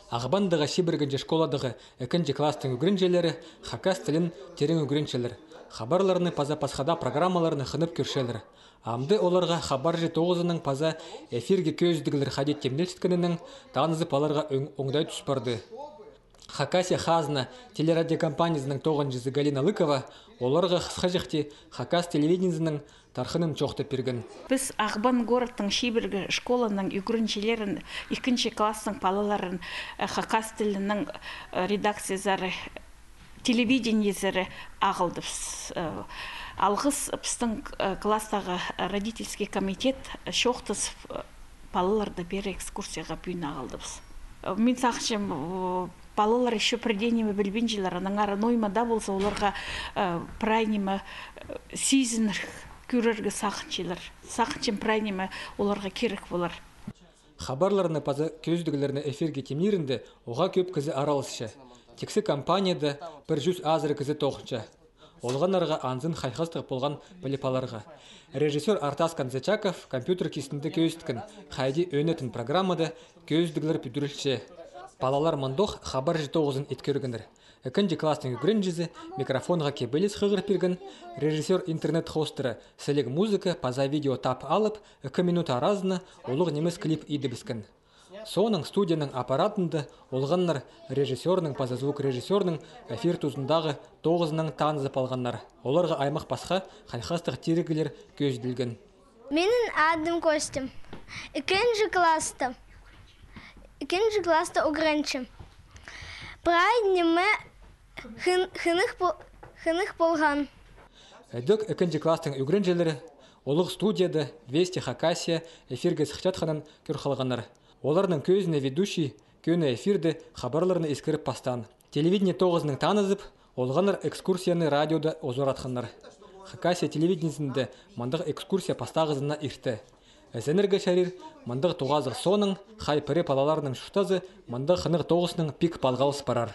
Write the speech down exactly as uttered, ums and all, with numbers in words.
Ағбандағы Чибіргінҷі школадағы ікінҷі класстың ӱгренҷілері хакас тілін тирең ӱгренчелер. Хабарларны паза пасха даа программаларны хынып кӧрчелер. Амды оларға «Хабарҷы тоғызының» паза эфирге кӧзідіглер хайди тимнелчеткенінең танызып аларға оң-, оңдай тӱс парды. «Хакасия — хазна» телерадиокомпаниязының тоғынҷызы Галина Лыкова оларға хысхаҷахти хакас телевидениезінің тархынын чоохтап пирген. Піс Ағбан городтың Чибіргі школаның ӱгренҷілерін, ікінҷі класстың палаларын, э, хакас тілінің, э, редакциязары, телевидениезері ағылдыбыс. Э, алғыс пістің, э, класстағы родительский комитет, э, чоохтазып, э, палаларды пеер экскурсияға пӱӱн ағылдыбыс. Э, мин сағынчам, э, палалар ещё пірдее ниме пілбинчелер, аннаңар ноо ниме дее полза, оларға, э, прай ниме, э, сизініп кӧрерге сағынчалар. Сағынчам, прай ниме оларға кирек полар. Хабарларны паза кӧзідіглерні эфирге тимнирінде уғаа кӧп кізі араласча. Тиксі компанияда пір чӱс азыра кізі тоғынча. Олғаннарға анзын хайхастығ полған піліп аларға. Режиссёр Артас Канзычаков компьютер кистінде кӧзіткен, хайди ӧнетін программада кӧзідіглер пӱдірілче. Палалар мындох «Хабарҷы тоғызын» иткергеннер. Ікінҷі класстың ӱгренҷізі микрофонға кибеліс хығыр пирген, режиссёр интернет-хостыра сіліг музыка паза видео тап алып, ікі минут аразына улуғ нимес клип идібіскен. Соонаң студияның аппаратында олғаннар режиссёрның паза звукорежиссёрның эфир тузындағы тоғызынаң танызып алғаннар. Оларға аймах-пасха хайхастығ тиріглер кӧзіділген. Минің адым Костя. Ікінҷі класста. Ікінҷі класста ӱгренчем. Прай ниме хын-, хынығ пол-, хынығ полған. Ідӧк ікінҷі класстың ӱгренҷілері улуғ студияда «Вести Хакасия» эфирге сыхчатханын кӧр халғаннар. Оларның кӧзіне ведущий кӧні эфирде хабарларны искіріп пастаан. Телевидение тоғызынаң танызып, олғаннар экскурсияны радиода узаратханнар. Хакасия телевидениезінде мындағ экскурсия пастағызына иртті. Ізенерге чарир, мындағ тоғазығ соонаң хай пірее палаларның чуртазы мындағ хынығ тоғыснаң пик палғалыс парар.